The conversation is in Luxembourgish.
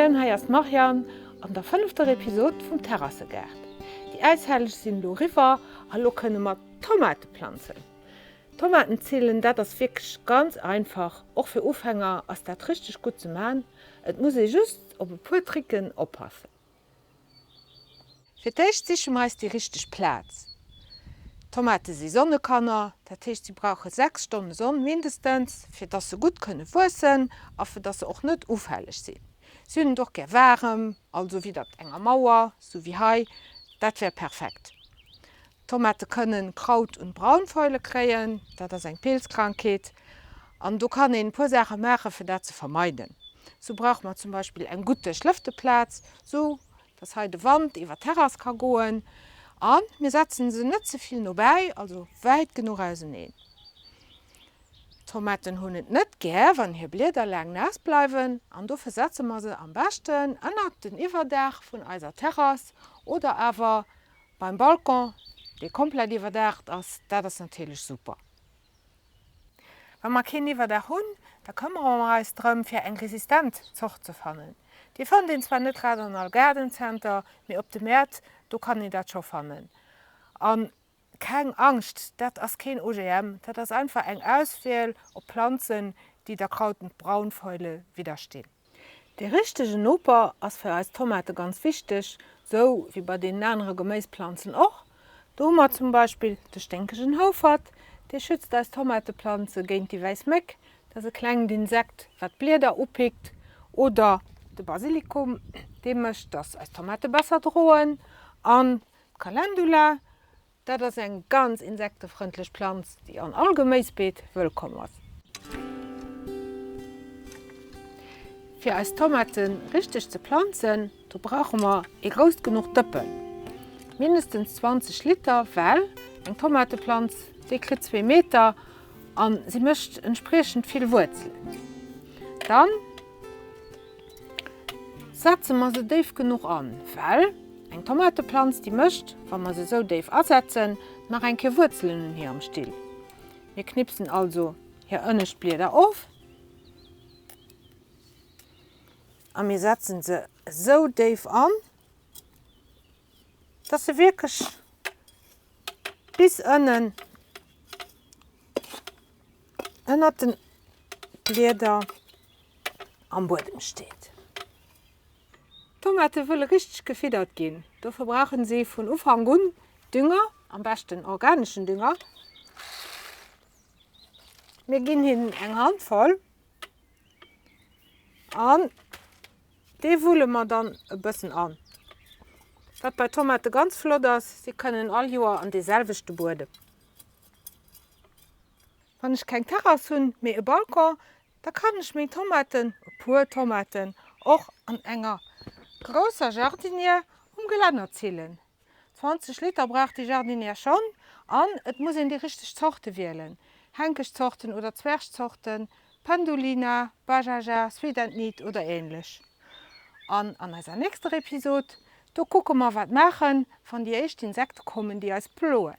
Moien, hei ass d'Marianne an der fënnefter Episod vum Terrassegaart. Déi Äishelleg sinn elo eriwwer a lo kënne mer Tomate planzen. Tomaten zillen, dat ass wierklech ganz einfach, och fir Ufänger ass dat richteg gutt ze man. Et muss ee just op e puer Tricken oppassen. Fir d'éischt siche mer eis déi richteg Plaz. D'Tomate si Sonnekanner, dat heescht si brauche 6 Stonne Sonn mindestens, fir dass se gutt kënne wuessen a fir dass se och net ufälleg sinn. Si hunn et och gär waarem, also widdert enger Mauer, sou wéi hei, dat wär perfekt. D'Tomate kënnen Kraut und Braunfäule kréien, dat ass eng Pilzkrankheet an do kann een e puer Saache maachen, fir dat ze vermeiden. Sou brauche mer zum Beispill eng gutt duerchlëfte Plaz, sou dass hei de Wand iwwer d'Terrass ka goen a mir setzen se net ze vill nobäi, also wäit genuch auseneen. D'Tomaten hunn et net gär, wann hir Blieder laang naass bleiwen an dofir setze mer se am beschten ënnert den Iwwerdaach vun eiser Terrass oder awer Beim Balcon, dee komplett iwwerdaacht ass, dat ass natierlech super. Wa mer keen Iwwerdaach hunn, da këmmere mer eis drëm, fir eng resistent Zort ze fannen. Déi fënnt een zwar net grad an all Gaardencenter, mee op de Mäert, do kann een dat scho fannen. A keng Angscht, dat ass keen OGM, dat ass einfach eng Auswiel op Planzen, déi der Kraut und Braunfäule widderstinn. Dee richtegen Noper ass fir eis Tomate ganz wichteg, sou wéi bei deenen anere Geméisplanzen och. Do hu mer zum Beispill de sténkegen Houfert, dee schützt eis Tomateplanze géint déi wäiss Méck, dat ass e klengt Insekt wat d'Blieder upickt, oder de Basilikum, dee mécht, dass eis Tomate besser droen, an d'Calendula, Dat ass eng ganz insektefrëndlech Planz, déi an all Geméisbeet wëllkomm ass. Fir eis Tomate richteg ze planzen, do brauche mer ee grousst genuch Dëppen, mindestens 20 Liter, well eng Tomateplanz, déi kritt zwee Meter an si mécht entspriechend vill Wuerzelen. Dann Setze mer se déif genuch an? Well eng Tomateplanz, déi mécht, wa mer se esou déif asetzen, nach eng Kéier Wuerzelen un hirem Still. Mir knipsen also hir ënnescht Blieder of a mir setzen se esou déif an, dass se wierklech bis ënnen ënnert den Blieder am Buedem steet. D'Tomate wëlle richteg gefiddert ginn, dofir brauchen si vun Ufank un Dünger, am beschten organeschen Dünger. Mir ginn hinnen eng Handvoll an dee wulle mer dann e bëssen an. Wat bei Tomate ganz flott ass, si kënnen all Joer an dee selwechte Buedem. Wann ech keng Terrass hunn, mee e Balcon, da kann ech meng Tomaten, e puer Tomaten, och an enger grousser Jardinière um Gelänner zillen. 20 Liter brauch déi Jardinière schonn an et muss een déi richteg Zorte wielen, Henkegzorten oder Zwergzorten, Pendulina, Bajaja, Sweet and Neat oder ähnlech. An an eiser nächster Episod, do kucke mer wat maachen, wann déi éischt Insekte kommen, déi eis ploen.